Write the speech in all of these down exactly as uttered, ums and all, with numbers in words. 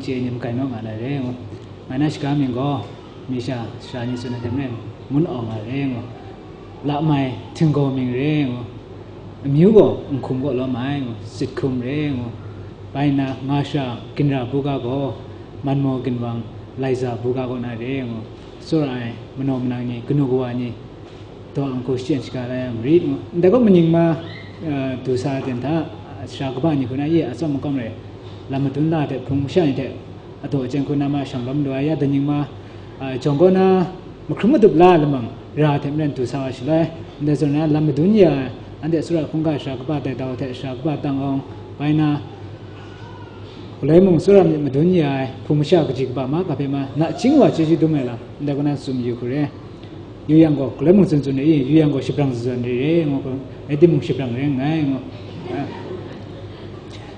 chye ai ni magai naw nga na re ngu. Ngai na shaga mying gaw, mi sha sara ni tsun ai hte maren, ngun awng nga re ngu. Lamai htinggaw mying re ngu. Amyu gaw nhkum gaw lawm ai ngu, sit hkum re ngu. Bai nna, nga sara ginra buga gaw, manmaw ginwang laiza buga kaw na re ngu. Tsawra ai manaw manang ni, kanu kawa ni, daw ang hku shachyen shaga la yang rit ngu. Ndai gaw maning ma, eh, du sa ai ten hta, sara kaba ni hku na ye atsawm makawm rai, lam madun la hte hpung masha ni hte adaw achyen hku na ma shang lawm lu ai ya, daning ma, eh, jawng kaw na mahkrum madup la lamang ra hte maren du sa wa shaloi, ndai zawn na lam madun ya ai, anhte tsawra hkungga sara kaba tai dau hte sara kaba tang awng, bai na, galoi mung tsawra myit madun ya ai, hpung masha kaji kaba ma ga hpe ma, nachying wa chyeju dum ai lam, ndai kaw na tsun yu hku re. Yu yang gaw, galoi mung tsun tsun re i, yu yang gaw shabrang zawn re re, ngu hku, rai timung shabrang re nngai, ngu.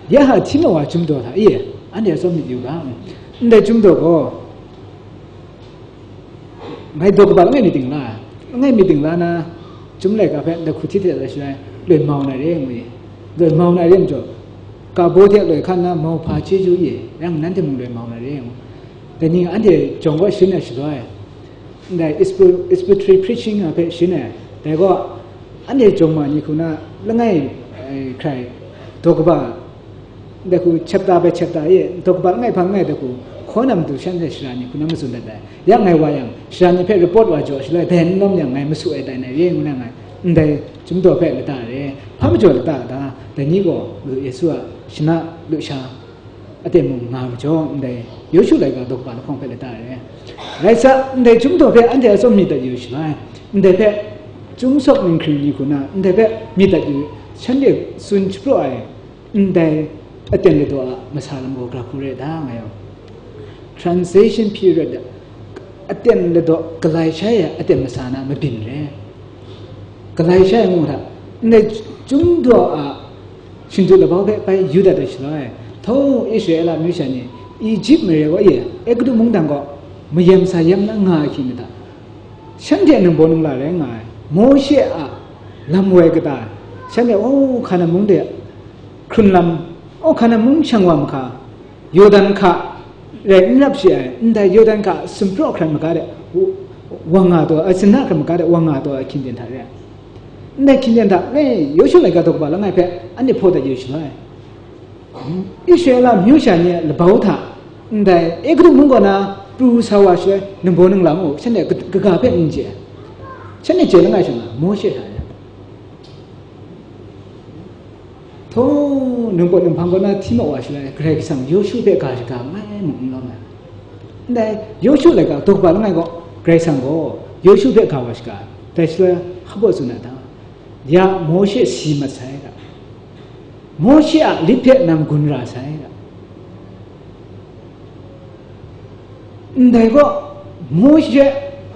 Ya ha hti maw wa chyum daw hta i, anhte atsawm myit yu ga, ndai chyum daw gaw, ngai daw kaba langai mi ting la, langai mi ting la na, chyum laika hpe ndai hku hti hte la shaloi, loi mau na re, ngu i, loi mau na re majaw, ka baw hte loi hkan na mau hpa chyeju i, yang nanhte mung loi mau na re, ngu. Dai ni anhte jawng kaw sharin ai shaloi, ndai expo-, expository preaching a hpe sharin ai, dai gaw, anhte jawng ma ni hku na langai, eh, hkrai, daw kaba, ndai hku chapter bai chapter e, daw kaba langai hpa langai dai hku, hkaw na matu shanhte sara ni hku na matsun dat ai. Ya ngai wa yang, sara ni hpe report wa jaw shaloi, dai n lawm yang ngai masu ai tai nai re ngu na ngai, ndai chyum daw hpe lata re, hpa majaw lata ta, dai ni gaw Madu Yesu a shana lusha aten mung nga majaw, ndai Yawshu laika daw kaba lahkawng hpe lata ai. Rai sa, ndai chyum daw hpe anhte atsawm myit dat yu shaloi, ndai hpe chyum sawk ninghkring ni hku na, ndai hpe myit dat yu, shanhte tsun shapraw ai, ndai aten ladaw a masa lam gaw gara hku re da nga yang, transition period, aten ladaw galai shai ai aten masa na mabyin re. Galai shai ai ngu hta, ndai chyum daw a shindu labau hpe bai yu dat ai shaloi, htaw Israela amyu sha ni Egypt mare gaw e, Egutu mungdan gaw mayam sa yam na nga ai hkying hta, shanhte ningbaw ningla rai nga ai, Mawshe a lam woi kata, shanhte, o, Hkanan mung de hkrun lam, o, Hkanan mung shang wa mahka, Yawdan hka rai n rap shi ai, ndai Yawdan hka sumpraw hkran maga de, wa nga taw ai, sinna hkran maga de, wa nga taw ai hkying ten hta re ai. Ndai hkying ten hta, e, Yawshu laika daw kaba langai hpe anhte hpaw dat yu shaloi, Israela amyu sha ni a labau hta, ndai Egutu mung kaw na pru sa wa shaloi, ningbaw ningla mung, shanhte ka-, kaga hpe n chye ai. Shanhte chye langai shang nga, Mawshe hta re. Htaw, ningpawt ninghpang kaw na hti maw wa shaloi, Karai Kasang Yawshu hpe ga shaga ngai mung n lawm ai. Ndai, Yawshu laika daw kaba langai gaw, Karai Kasang gaw Yawshu hpe ga wa shaga ai. Dai shaloi, hpa baw tsun ai ta? Ya Mawshe si mat sai ta? Mawshe a lit hpe nang gun ra sai ta? Ndai gaw, Mawshe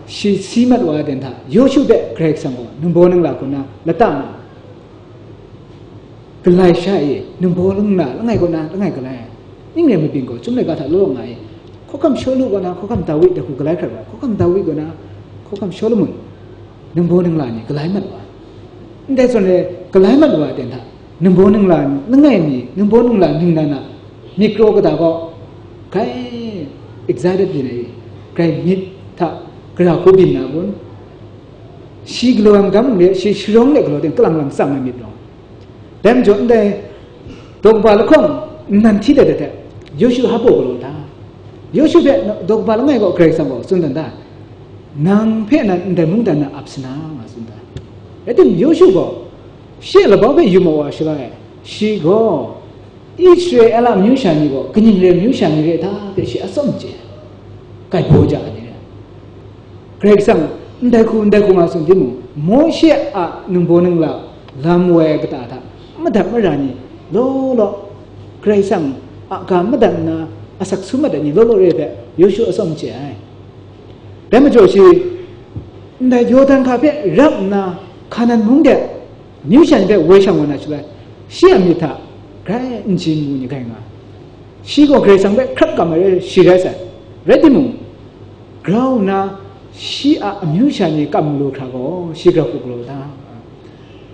shi si mat wa ai ten hta, Yawshu hpe Karai Kasang gaw ningbaw ningla hku na lata na, galai sha e, ningbaw ningla langai kaw na langai galai ai. Ning rai mabyin gaw, chyum laika hta law law nga e, hkawhkam Shawlu kaw na hkawhkam Dawi dai hku galai hkrat wa ai, hkawhkam Dawi kaw na hkawhkam Shawlumon, ningbaw ningla ni galai mat wa ai. Ndai zawn e, galai mat wa ai ten hta, ningbaw ningla langai mi, ningbaw ningla ningnan a myit kraw kata gaw, grai excited byin ai, grai myit hta gara hku byin na kun? Shi galaw ai magam mung de, shi sharawng de galaw ten kalang lang tsang ai myit rawng. Dai majaw, ndai daw kaba lahkawng nnan hti dat ai hte, Yawshu hpa baw galaw ta? Yawshu hpe daw kaba langai gaw Karai Kasang gaw tsun dan da, nang hpe nan ndai mungdan na ap sa na, nga tsun da. Rai timung, Yawshu gaw shi a labau hpe yu maw wa shaloi, shi gaw Israela amyu sha ni gaw kaning re ai amyu sha ni re ta hpe shi atsawm chye ai, gaibaw ja ai ni re. Karai Kasang ndai hku, ndai hku nga tsun timung, Mawshe a ningbaw ningla lam woi ai kata hta madat mara ni law law, Karai Kasang a ga madat nna, asak su mat ai ni law law re ai hpe Yawshu atsawm chye ai. Dai majaw shi, ndai Yawdan hka hpe rap nna, Hkanan mung de amyu sha ni hpe woi shang wa na shaloi, shi a myit hta grai n chye n mu ni grai nga ai. Shi gaw Karai Kasang hpe hkrap kam ai rai, shi rai sai. Rai timung, grau nna shi a amyu sha ni kam malu hkra gaw, shi gara hku galaw da.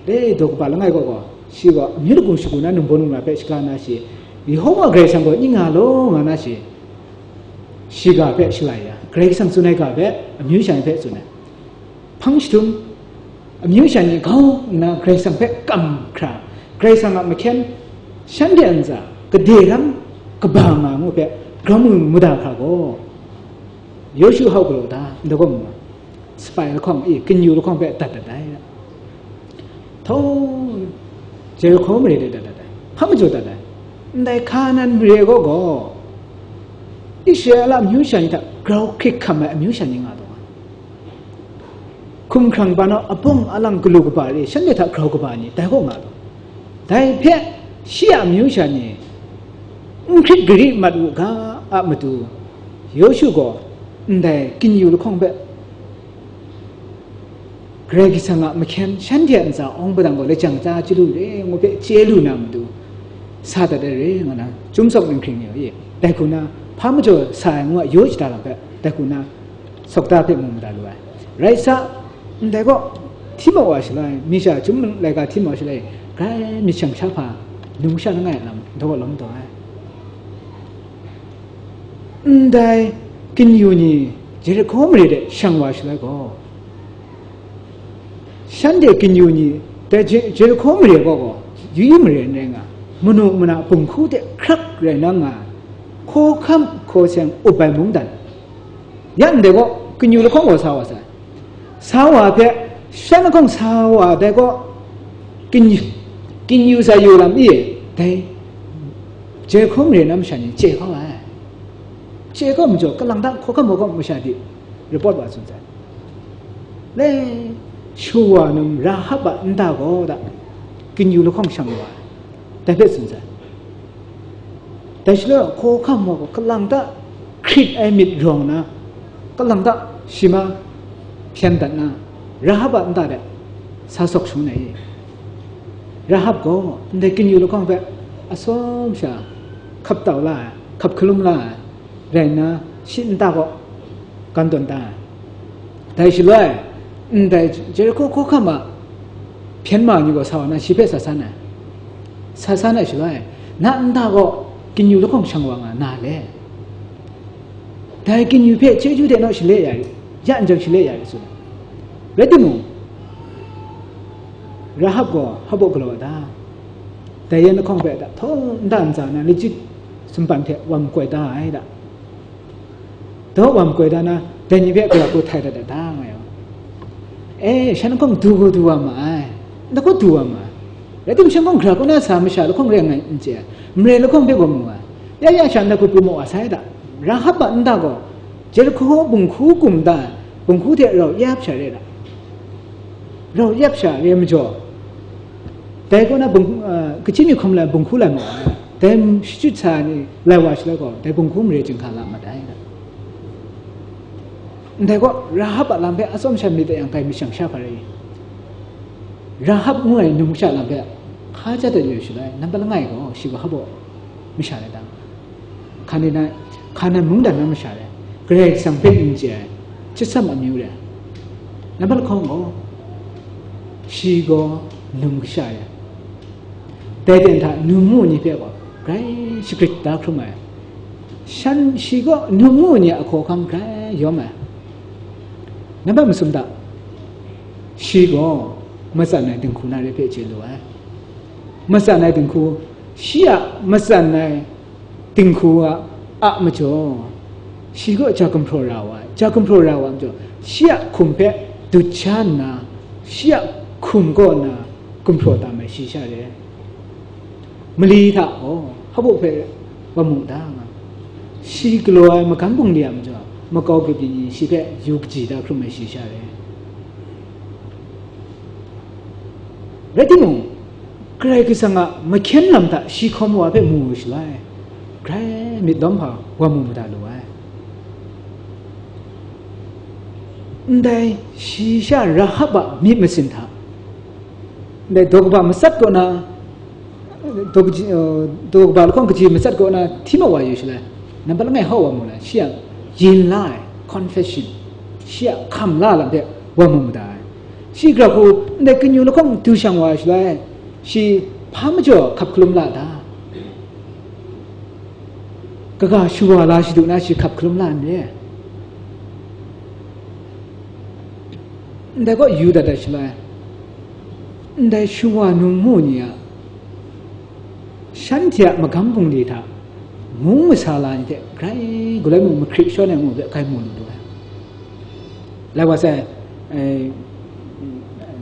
Dai daw kaba langai kaw gaw, shi gaw amyu lagu shagu na ningbaw ningla hpe shaga na shi, Yehova Karai Kasang gaw ning nga law nga na shi, shiga hpe shalai ya, Karai Kasang tsun ai ga hpe amyu sha ni hpe tsun ai. Hpang jahtum, amyu sha ni grau nna Karai Kasang hpe kam hkra, Karai Kasang a mahkyen shanhte a ntsa gade lam kaba nga ngu hpe grau mu mada hkra gaw, Yawshu hau galaw da, ndai gaw mu, sapai lahkawng, i, kinyu lahkawng hpe dat dat ai. Htau, Jerihko mare de dat dat ai. Hpa majaw dat ai? Ndai Hkanan mare gaw gaw, Israela amyu sha ni hta grau hkrit hkam ai amyu sha ni nga taw ai. Hkumhkrang ba naw abawng alang galu kaba re, shanhte hta grau kaba ni, dai gaw nga taw. Dai hpe shi a amyu sha ni n hkrit gari mat u ga a matu, Yawshu gaw ndai kinyu lahkawng hpe Karai Kasang a mahkyen shanhte a ntsa awng padang gaw lajang tsa chyalu re ngu hpe chye lu na matu, sa dat ai re nga na, Chyum Sawk Ninghking ni e, dai hku na, hpa majaw sa ai ngu a yaw shada lam hpe, dai hku na, sawk da hpe mu mada lu ai. Rai sa, ndai gaw, hti mat wa shaloi, mi sha chyum laika hti mat wa shaloi, grai myit shang sha hpa, num sha langai a lam, daw lawm taw ai. Ndai kinyu ni Jerihko mare de shang wa shaloi gaw, shanhte kinyu ni dai Je-, Jerihko mare gaw gaw, yu yu mare n rai nga, manu mana bunghku hte hkrak rai na nga, hkawhkam hkaw seng up ai mungdan, ya ndai gaw kinyu lahkawng gaw sa wa sai. Sa wa hpe, shan lahkawng sa wa dai gaw, kinyu, kinyu sa yu lam i, dai Jerihko mare na masha ni chye kau ai. Chye kau majaw, kalang ta hkawhkam hkawhkam masha di report wa tsun sai. Le, shawa num Rahab a nta gaw da, kinyu lahkawng shang wa ai, dai hpe tsun sai. Dai shaloi hkawhkam wa gaw kalang ta hkrit ai myit rawng na, kalang ta shi ma hpyen dat na, Rahab a nta de sa sawk shangun ai. Rahab gaw ndai kinyu lahkawng hpe atsawm sha hkap tau la ai, hkap hkalum la ai rai nna, shi nta gaw kan tawn da ai. Dai shaloi, ndai Jerihko hkawhkam a hpyen ma ni gaw sa wa na, shi hpe sa san ai. Sa san ai shaloi, na nta gaw kinyu lahkawng shang wa nga na le? Dai kinyu hpe chyeju de naw shale ya rit, ya n jang shale ya rit, tsun ai. Rai timung, Rahab gaw hpa baw galaw ai ta? Dai yan lahkawng hpe da, htaw nta ntsa na, lachyit sumpan hte wam koi da ai da. Daw wam koi da na, dai ni hpe gara hku htai dat dat da nga yang, e, shan lahkawng du gaw du wa ma ai, nta gaw du wa ma ai. Rai timung, shan lahkawng gara hku na sa masha lahkawng re ai n chye ai, mare lahkawng hpe gaw mu ai. Ya ya sha nta hku pru maw wa sai da, Rahab a nta gaw Jerihko bunghku kum da ai, bunghku hte rau yap sha re da. Rau yap sha re majaw, dai kaw na bung-, a, kachyi mi hkawm lai bunghku lai maw ai, dai shachyut sa ai ni lai wa shaloi gaw, dai bunghku mare chyinghka la mat ai. Ndai gaw, Rahab a lam hpe atsawm sha myit dai yang, grai myit shang sha hpa rai i? Rahab ngu ai numsha lam hpe hpa ja dat yu shaloi, nampat langai gaw, shi gaw hpa baw masha rai ta? Hkanin ai, Hkanan mungdan na masha re, Karai Kasang hpe n chye ai, chyitsam amyu re. Nampat lahkawng gaw, shi gaw num kasha re. Dai ten hta num ngu ni hpe gaw grai shagrit da hkrum ai. Shan, shi gaw num ngu ni a hkawhkam grai yawm ai. Nampat masum hta, shi gaw matsan ai dinghku na re hpe chye lu ai. Matsan ai dinghku, shi a matsan ai dinghku a, a majaw, shi gaw ja gumhpraw ra wa ai, ja gumhpraw ra wa ai majaw, shi a hkum hpe dut sha nna, shi a hkum kaw na gumhpraw tam ai shi sha re. Mali hta gaw, hpa baw hpe wa mu da nga, shi galaw ai magan bungli a majaw, makau kabyi ni shi hpe yu kaji da hkrum ai shi sha re. Rai timung, Karai Kasang a mahkyen lam hta shi hkawm wa hpe mu wu shaloi, grai myit lawm hpa wa mu mada lu ai. Ndai shi sha Rahab a myit masin hta, ndai daw kaba matsat kaw na, daw kaji, uh, daw kaba lahkawng kaji matsat kaw na hti mat wa yu shaloi, nampat langai hau wa mu na, shi a yin la ai confession, shi a hkam la lam hpe wa mu mada ai. Shi gara hku ndai kinyu lahkawng du shang wa shaloi, shi hpa majaw hkap hkalum la ta? Kaga shawa la shadu na shi hkap hkalum la n re. Ndai gaw yu dat dat shaloi, ndai shawa num mu ni a, shanhte a magam bungli hta mung masa la ni hte grai galoi mung mahkrit shawn ai ngu hpe grai mu lu lu ai. Likewise, eh,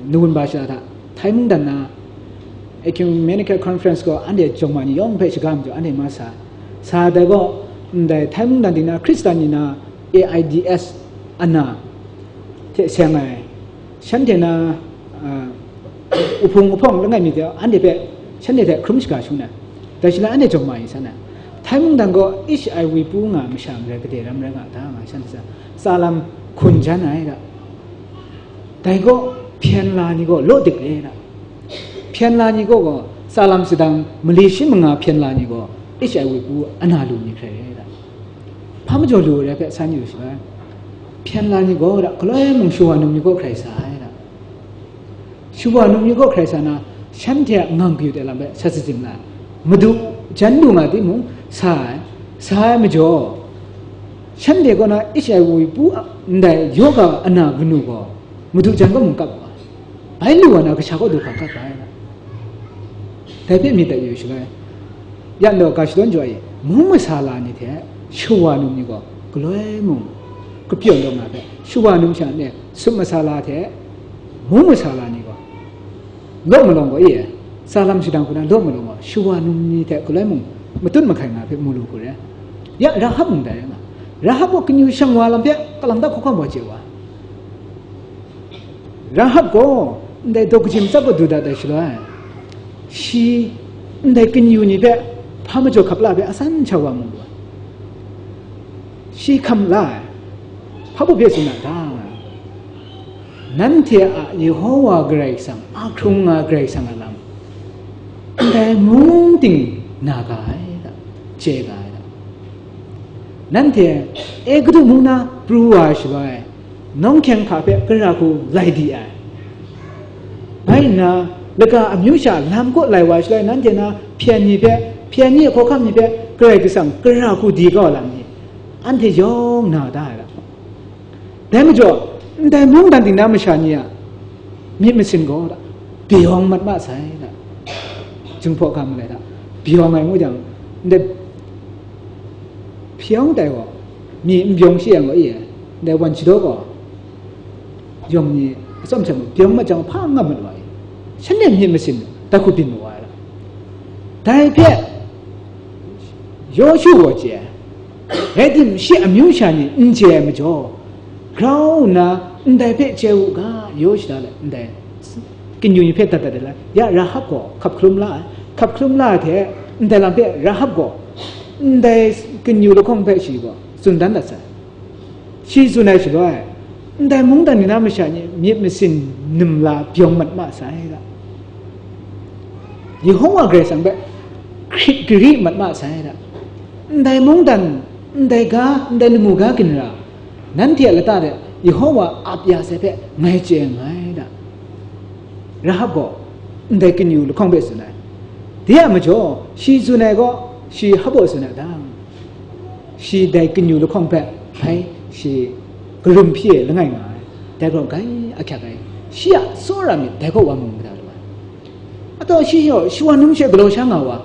November sha hta, Thai mungdan na Ecumenical Conference gaw anhte jawng ma ni yawng hpe shaga majaw anhte ma sa, sa dai gaw, ndai Thai mungdan ting na Hkristan ni na A I D S ana hte seng ai, shanhte na, ah, uhpung uhpawng langai mi hte anhte hpe, shanhte hte hkrum shaga shangun ai. Dai shaloi anhte jawng ma yu san ai. Thai mungdan gaw H I V pu nga masha marai gade ram rai nga ta nga shanhte tsa, tsa lam hkun jan ai da. Dai gaw hpyen la ni gaw law dik re da. Hpyen la ni gaw gaw tsa lam sadang mali shi manga hpyen la ni gaw H I V pu ana lu ni hkrai re da. Hpa majaw lu ai hpe san yu shaga, hpyen la ni gaw da, galoi mung shawa num ni gaw hkrai sa ai da. Shawa num ni gaw hkrai sa na, shanhte a ngang kayut ai lam hpe sat sat zim la ai. Madu jan lu nga timung, sa ai, sa ai majaw, shanhte kaw na H I V pu a, ndai yawga ana kanu gaw, madu jan kaw mung kap wa ai. Bai lu wa na kasha kaw du hkra kap ai. Dai hpe myit dat yu shaga, yan daw ga shadawn jaw ai, mung masa la ni hte shawa num ni gaw, galoi mung kapyawn taw nga hpe, shawa num sha ne, sut masa la hte mung masa la ni gaw, law malawng gaw e, tsa lam shadang hku na law malawng gaw, shawa num ni hte galoi mung matut mahkai nga hpe mu lu hku re. Ya, Rahab mung dai rai nga. Rahab gaw kanu shang wa lam hpe kalang ta hkawhkam wa chye wa. Rahab gaw ndai daw kaji matsat gaw du dat ai shaloi, shi ndai kanu ni hpe hpa majaw hkap la hpe asan sha wa mu lu ai. Shi hkam la ai. Hpa baw hpe tsun a ta? Nanhte a Yehowa Karai Kasang, a hkrung nga Karai Kasang a lam, ndai mung ting na ga ai da, chye ga ai da. Nanhte Egutu mung na pru wa ai shaloi, nawng hkyeng hka hpe kara hku lai di ai. Bai nna, laka amyu sha lam kaw lai wa shaloi, nanhte na hpyen ni hpe, hpyen ni a hkawhkam ni hpe Karai Kasang kara hku di kau lam ni, anhte yawng na da ai da. Dai majaw, ndai mungdan ting na masha ni a myit masin gaw da, byawng mat ma sai da. Jinghpaw ga malai da, byawng ai ngu jang, ndai hpyawng tai gaw, mi n byawng shi yang gaw i ai, ndai wan shadaw gaw, yawng ni atsawm hte mung byawng mat jang, hpa n ngam mat wa i, shanhte myit masin dai hku byin mat wa ai da. Dai hpe Yawshu gaw chye ai. Rai tim, shi amyu sha ni n chye ai majaw, grau nna ndai hpe chye u ga, yaw shada let ndai kanu ni hpe dat dat ai la, ya Rahab gaw hkap hkalum la ai. Hkap hkalum la ai hte, ndai lam hpe Rahab gaw ndai kanu lahkawng hpe shi gaw tsun dan dat sai. Shi tsun ai shaloi, ndai mungdan ni na masha ni myit masin num la byawng mat ma sai da. Yehowa Karai Kasang hpe hkrit gari mat ma sai da. Ndai mungdan, ndai ga, ndai lamu ga ginra, nanhte a lata de Yehowa ap ya sai hpe ngai chye nngai da. Rahab gaw ndai kanu lahkawng hpe tsun ai. De a majaw, shi tsun ai gaw, shi hpa baw tsun ai dang, shi dai kanu lahkawng hpe bai shi karum hpyi ai langai nga ai, dai gaw grai ahkyak ai, shi a tsawra myit dai kaw wa mu mada lu ai. Ataw shi yawng shawa num she galaw sha nga wa,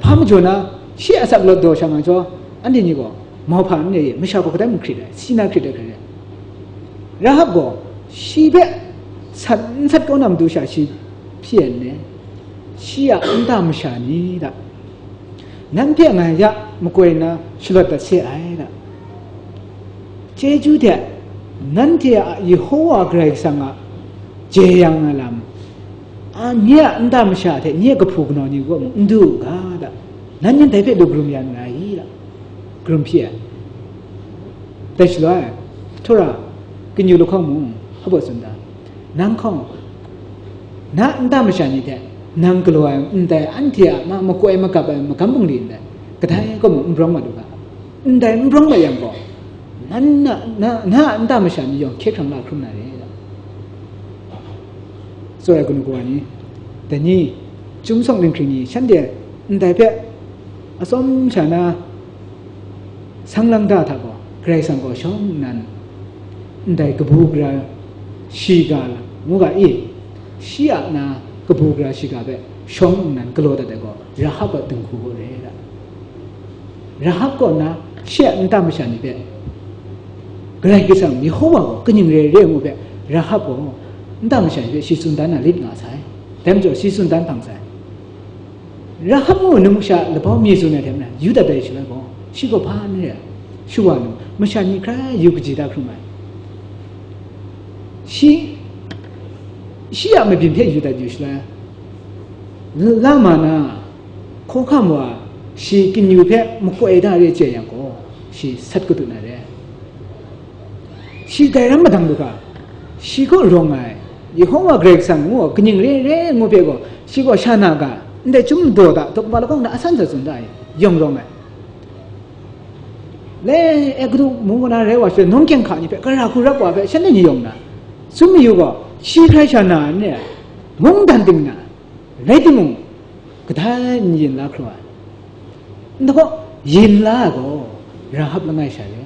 hpa majaw na, shi a asak lawt daw sha nga jaw, anhte ni gaw mauhpa n re ye, masha gaw kadai mung hkrit ai, si na hkrit ai hkrit ai. Rahab gaw shi hpe sat n sat kau na matu sha shi hpyi ai n le, shi a nta masha ni da, nanhte ngai ya makoi nna shalawt dat se ai da. Chyeju hte nanhte a Yehowa Karai Kasang a jeyang ai lam, a, nye a nta masha hte nye a kahpu kanaw ni kaw mung n du u ga da, nan yin dai hpe lu karum ya nu na i da, karum hpyi ai. Dai shaloi, Tora kanu lahkawng mung hpa baw tsun da, nang hkawng, na nta masha ni hte nang galaw ai ndai anhte a ma-, makoi magap ai magam bungli ndai, kadai kaw mung n brawng mat u ga. Ndai n brawng mat yang gaw, nan na, na, na a nta masha ni yawng hkye hkrang la hkrum na re. Tsawra ai kanu kawa ni, dai ni, Chyum Sawk Ninghkring ni, shanhte ndai hpe atsawm sha na, Sang lang da hta gaw, Karai Kasang gaw shawng nnan, ndai kabu gara shiga ngu ga i, shi a na kabu gara shiga hpe shawng nnan galaw dat ai gaw, Rahab a dinghku gaw re ai. Rahab kaw na shi a nta masha ni hpe, Karai Kasang Yehowa gaw kaning re re ngu hpe, Rahab gaw nta masha ni hpe shi tsun dan na lit nga sai. Dai majaw shi tsun dan hpang sai. Rahab ngu ai numsha labau mi tsun ai hte maren, yu dat ai shaloi gaw, shi gaw hpa n re ai, shawa nu, masha ni hkrai yu kaji da hkrum ai. Shi, shi a mabyin hpe yu dat yu shaloi, lama na, hkawhkam wa, shi kinyu hpe makoi da re chye yang gaw, shi sat kadu na re. Shi dai ram madang lu ga, shi kaw rawng ai, Yehova Karai Kasang ngu, kaning re re ngu hpe gaw, shi gaw sha na ga, ndai chyum daw da, dawk ba lakawng da asan sa tsun da ai, yawng rawng ai. Le, Egutu mung kaw na rai wa shi, nawng kyeng hka ni hpe, kara hku rap wa hpe, shanhte ni yawng na, tsun mayu gaw, shi hkrai sha na ai, mungdan ting na, rai timung, kadai n yin la hkru ai. Nta gaw, yin la ai gaw, Rahab langai sha re.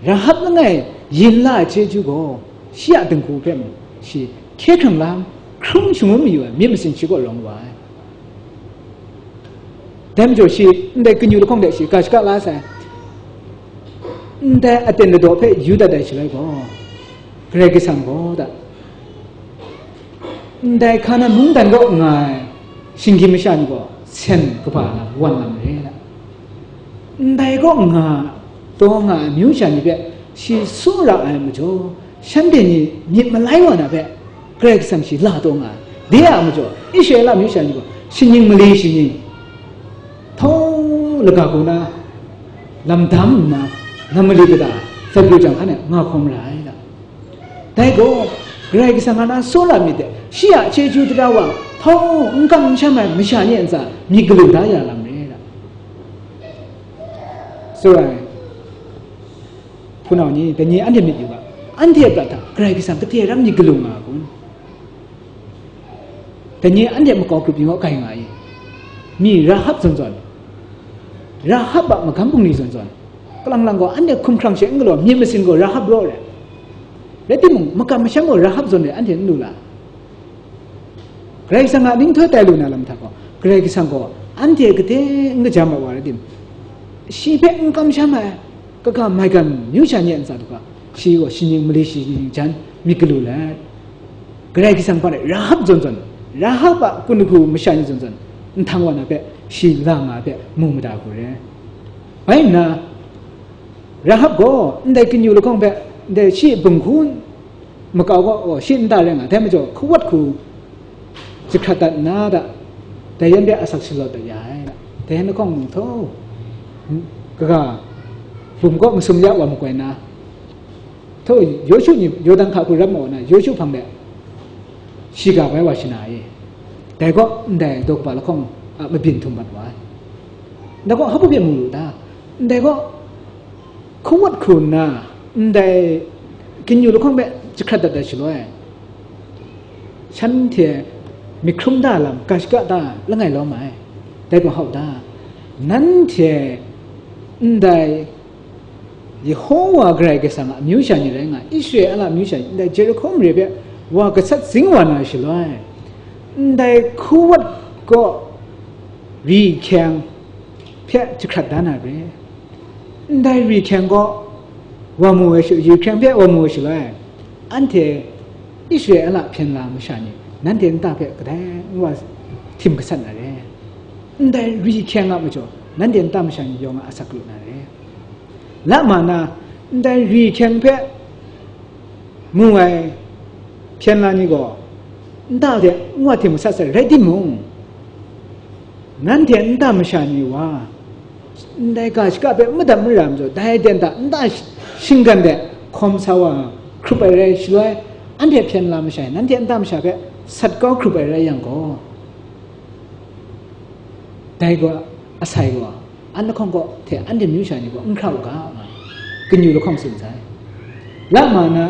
Rahab langai yin la ai chyeju gaw, shi a dinghku hpe mung, shi hkye hkrang lam, hkrung shangun mayu ai myit masin shi kaw rawng wa ai. Dai majaw shi, ndai kayu lahkawng de shi ga shaka la sai. Ndai aten ladaw hpe yu dat ai shaloi gaw, Karai Kasang gaw da, ndai Hkanan mungdan kaw nga ai shinggyim masha ni gaw sen kaba na wan lam re ai. Ndai kaw nga, taw nga ai amyu sha ni hpe shi tsawra ai majaw, shanhte ni myit malai wa na hpe, Karai Kasang shi la taw nga ai. De a majaw, Israela amyu sha ni gaw, shaning mali shaning, htau laga hku na, lam dam nna, nam mali kata, zatru jang hkan e nga hkawm ra ai da. Dai gaw, Karai Kasang a na tsawra myit de, shi a chyeju dara wa, htau n kam n sham ai masha ni a ntsa myit galu da ya lam re da. Tsawra ai, hpunau ni, dai ni anhte myit yu ga, anhte a prat hta Karai Kasang kate ram myit galu nga a kun? Dai ni anhte makau grup yu gaw, kai nga i? Mi Rahab zawn zawn, Rahab a magam bungli zawn zawn, kalang lang gaw, anhte hkumhkrang she n galaw, myit masin gaw Rahab raw re. Rai timung, makam masham gaw Rahab zawn re, anhte n lu la? Karai Kasang a ninghtoi tai lu na lam hta gaw, Karai Kasang gaw anhte kade n kajam ai wa rai tim, shi hpe n kamsham ai, kaga maigan myu sha nye ntsa du ga, shi gaw shaning mali shaning jan myit galu let, Karai Kasang hpa rai Rahab zawn zawn, Rahab a kun lahku masha ni zawn zawn, nhtang wa na hpe shi la nga hpe mu mada hku re. Bai nna, Rahab gaw ndai kanu lahkawng hpe, ndai shi bung hku makau gaw, shi nta rai nga, dai majaw hkawat hku jahkrat dat nna da, dai yan hpe asak shalawt dat ya ai. Dai yan lahkawng mung htaw, kaga bum kaw masum ya wa makoi nna, htaw, Yawshu ni Yawdan hka hku rap ma wa na, Yawshu hpang de shiga bai wa shana e. Dai gaw ndai daw kaba lahkawng a mabyin htum mat wa ai. Ndai gaw hpa hpe mu lu ta? Ndai gaw hkawat hku nna, ndai kanu lahkawng hpe jahkrat dat ai shaloi, shanhte myit hkrum da lam, ga shaka da langai lawm ai. Dai gaw hau ta? Nanhte ndai Yehowa Karai Kasang a amyu sha ni rai nga, Israela amyu sha ni, ndai Jericho mare hpe wa gasat zing wa na shaloi, ndai hkawat gaw ri hkyeng hpe jahkrat da na re. Ndai ri hkyeng gaw wa mu ai sha, ri hkyeng hpe wa mu ai shaloi, anhte Israela hpyen la masha ni nanhte nta hpe kadai n wa htim gasat na re. Ndai ri hkyeng a majaw, nanhte nta masha ni yawng a asak lu na re. La ma na, ndai ri hkyeng hpe mu ai hpyen la ni gaw, nta de n wa htim gasat sai, rai timung, nanhte nta masha ni wa, ndai ga shaka hpe n madat mara majaw, dai aten hta nta sh-, shinggan de hkawm sa wa hkrup ai rai shaloi, anhte hpyen la masha e, nanhte nta masha hpe sat kau hkrup ai rai yang gaw, dai gaw, asai gaw, an lahkawng kaw hte anhte amyu sha ni gaw n hkra u ga, nga kanu lahkawng tsun sai. La ma na,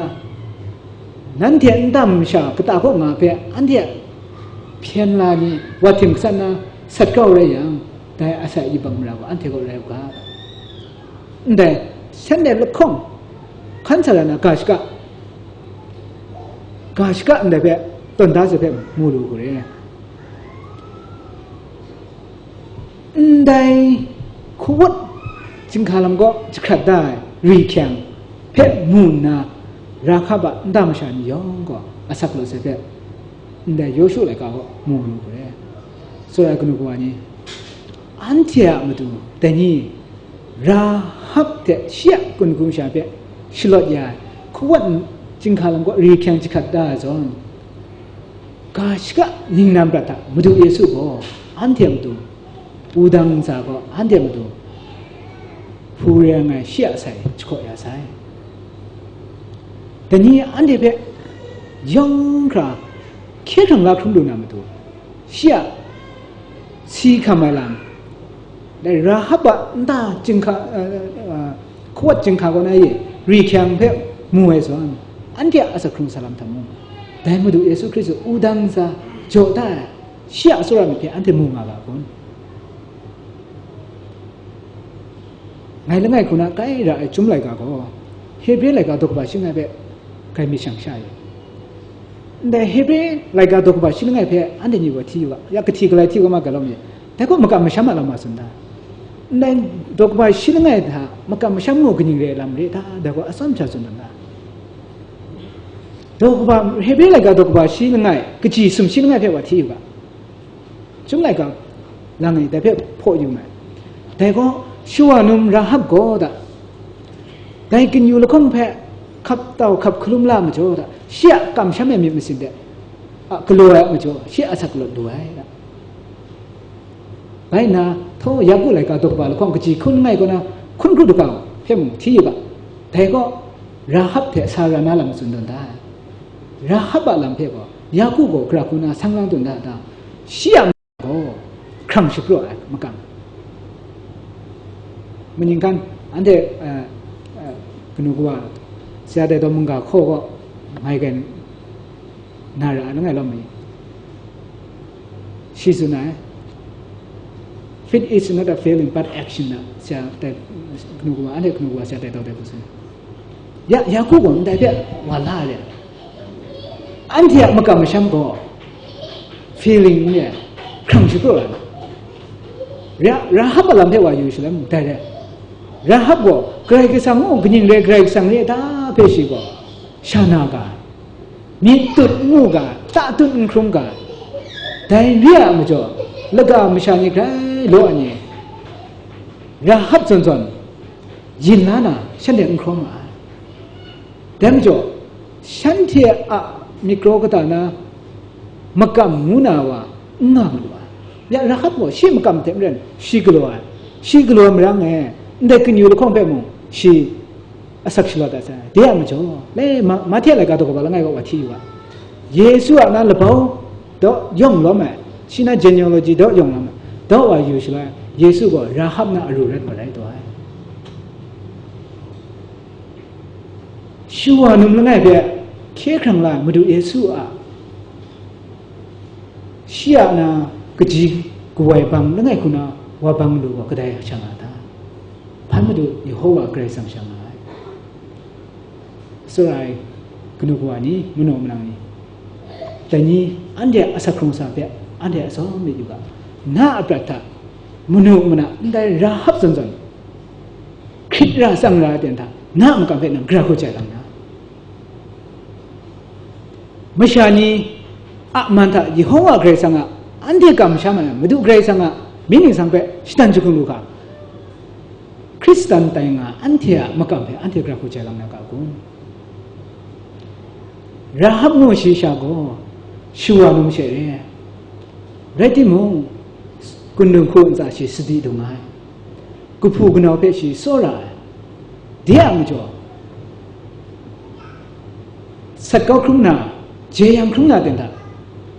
nanhte nta masha kata kaw nga hpe anhte hpyen la ni wa htim gasat na sat kau rai yang, dai asai yubak mara gaw anhte kaw rai u ga. Ndai, shanhte lahkawng, hkan sara na ga shaka, ga shaka ndai hpe tawn da sai hpe mu lu hku re. Ndai hkawt chyinghka lam kaw jahkrat da ai ri hkyang hpe mu nna, Rahab a nta masha ni yawng gaw asak lawt sai hpe, ndai Yawshu laika gaw mu lu hku re. Tsawra ai kanu kawa ni, anhte a matu dai ni, Rahab hte shi a kun hkum sha hpe shalawt ya ai hkawt chyinghka lam kaw ri hkyang jahkrat da ai zawn, ga shaka ningnan prat hta Madu Yesu gaw anhte a matu wudang ntsa gaw anhte a matu hpu re ai shi a sai jahkaw ya sai. Dai ni anhte hpe yawng hkra hkye hkrang la hkrum lu na matu, shi a si hkam ai lam, dai Rahab a nta chyinghka, eh, eh, hkawt chyinghka kaw na e ri hkyang hpe mu ai zawn, anhte a asak hkrung sa lam hta mung, dai Madu Yesu Hkristu wudang ntsa jaw da ai shi a tsawra myit hpe anhte mu nga ga kun? Ngai langai hku na kai ra ai Chyum laika gaw, Hebre laika daw kaba shi langai hpe grai myit shang sha yu. Ndai Hebre laika daw kaba shi langai hpe anhte ni gaw hti yu ga, ya kahti galai hti ga ma ga lau mi, dai gaw makam masham a lam wa tsun da. Ndai daw kaba shi langai hta makam masham ngu kaning re ai lam re ta, dai gaw atsawm sha tsun da. Daw kaba, Hebre laika daw kaba shi langai, kaji sum shi langai hpe wa hti yu ga. Chyum laika lang e, dai hpe hpaw yu mai. Dai gaw, shawa num Rahab gaw da, dai kanu lahkawng hpe hkap tau hkap hkalum la majaw da, shi a kamsham ai myit masin de a galaw ai a majaw, shi a asak lawt lu ai da. Bai nna, htaw Yaku laika daw kaba lahkawng kaji hkun langai kaw na hkun kru daga hpe mung hti yu ga. Dai gaw, Rahab hte Sara na lam tsun tawn da ai. Rahab a lam hpe gaw, Yaku gaw gara hku na sang lang tawn da ai ta? Shi a gaw hkrang shapraw ai makam. Maning hkan, anhte, eh, eh, kanu kawa, Sara dai taw mungga hkaw gaw mai gai na ra ai langai lawm mi. Shi tsun ai, "Faith is not a feeling, but action," na, Sara dai, kanu kawa, anhte kanu kawa Sara dai taw dai hku tsun ai. Ya, Yaku gaw ndai hpe wa la ai re. Anhte a makam masham gaw feeling n re ai, hkrang shapraw ai. Ra-, Rahab a lam hpe wa yu shaloi mung dai re. Rahab gaw Karai Kasang gaw kaning rai Karai Kasang re ai ta hpe shi gaw sha na ga ai. Myit tut n mu ga ai, ta tut n hkrum ga ai. Dai re ai majaw, laga masha ni grai law ai ni, Rahab zawn zawn yin la na shanhte n hkrawng nga ai. Dai majaw, shanhte a myit kraw kata na makam ngu na wa n nga malu ai. Ya, Rahab gaw shi makam hte maren shi galaw ai, shi galaw ai marang e, ndai kanu lahkawng hpe mung shi asak shalawt dat sai. De a majaw, le, Ma-, Mahte laika daw kaba langai kaw wa hti yu ga, Yesu a na labau daw yawng lawm ai, shi na genealogy daw yawng lawm ai, daw wa yu shaloi, Yesu gaw Rahab na aru rat wa rai taw ai. Shawa num langai hpe hkye hkrang la ai Madu Yesu a, shi a na kaji kawai bang langai hku na wa bang lu gaw kadai sha nga ta? Hpan Madu Yehowa Karai Kasang sha nga ai. Tsawra ai kanu kawa ni, manaw manang ni, dai ni anhte a asak hkrung sa hpe anhte a tsawm myit yu ga, na a prat hta manu mana ndai Rahab zawn zawn hkrit ra tsang ra ai ten hta, na a makam hpe nang gara hku jai lang na. Masha ni a man hta Yehowa Karai Kasang a, anhte kamsham ai Madu Karai Kasang a mying ningsang hpe shatan jahkung lu hkra, Hkristan tai nga anhte a makam hpe anhte gara hku jai lang na ga kun? Rahab ngu shi sha gaw shawa num she re ai. Rai timung, kunung hku ntsa shi sadi dung ai. Kahpu kanau hpe shi tsawra ai. De a majaw, sat kau hkrum na, jeyang hkrum na ten hta,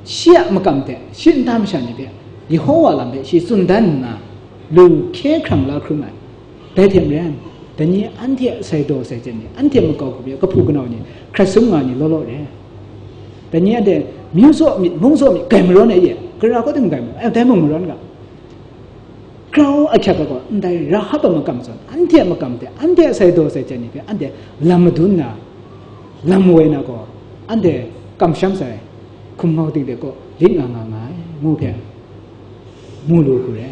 shi a makam hte shi nta masha ni hpe Yehowa lam hpe shi tsun dan nna, lu hkye hkrang la hkrum ai. Dai hte maren, dai ni anhte a sai daw sai chyen ni, anhte makau hkrum ya kahpu kanau ni, hkrat sum nga ni law law re. Dai ni anhte myu tsaw myit, mung tsaw myit, gai marawn ai ye, gara kaw tim gai marawn, eh, dai mung marawn ga. Grau ahkyep ai gaw, ndai Rahab a makam zawn, anhte a makam hte, anhte a sai daw sai chyen ni hpe, anhte lam madun na, lam woi na gaw, anhte kamsham sai, hkum ngau ting de gaw, lit nga nga nga ai, ngu hpe, mu lu hku re.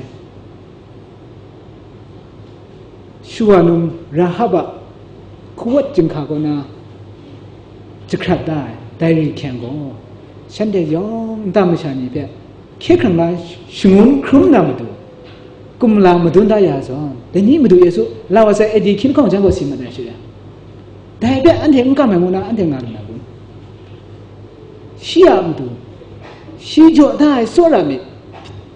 Shawa num Rahab a hkawat chyinghka kaw na jahkrat da ai, dai ri hkyeng gaw, shanhte yawng nta masha ni hpe hkye hkrang la shangun hkrum na matu, kumla madun da ya zawn, dai ni Madu Yesu la wa sai A D hkying lahkawng jan gaw si mat ai shi re. Dai hpe anhte n kam ai ngu na anhte nga lu na kun? Shi a matu, shi jaw da ai tsawra myit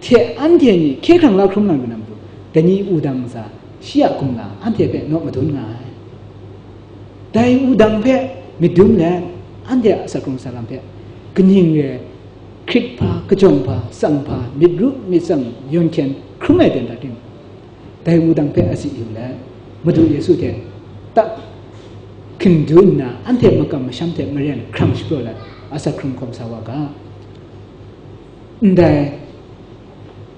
hte anhte ni hkye hkrang la hkrum na lu na matu, dai ni wudang ntsa, shi a kumla anhte hpe naw madun nga ai. Dai wudang hpe myit dum let, anhte a asak hkrung asak lam hpe kaning re ai, hkrit hpa, kajawng hpa, tsang hpa, myit ru myit tsang yawn hkyen hkrum ai ten hta ting, dai wudang hpe asi yu let, Madu Yesu hte tak hkin dun nna, anhte makam masham hte maren hkrang shapraw let, asak hkrung hkawm sa wa ga. Ndai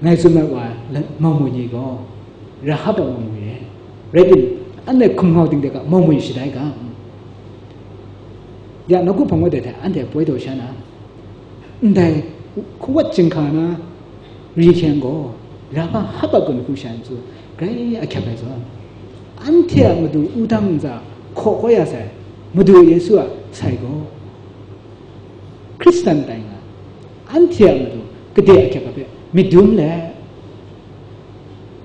ngai tsun ai wa la-, mawmwi ni gaw, Rahab a mawmwi re. Rai tim, anhte hkum ngau ting de ga mawmwi shatai ga. Ya nawku hpang wa de hte anhte poi taw sha na, ndai hkawat chyinghka na ri hkyeng gaw, Rahab a gun hku sha ai matu, grai ahkyep ai zawn, anhte a matu wudang ntsa hkaw kau ya sai, Madu Yesu a sai gaw, Hkristan tai nga, anhte a matu gade ahkyep hpe myit dum let,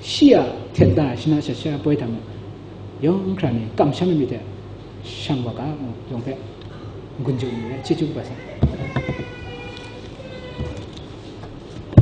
shi a htet da ai shana shat sha poi hta mung, yawng hkra ni kamsham ai myit hte shang wa ga mu, yawng hpe n-gun jaw lu ai, chyeju kaba sa.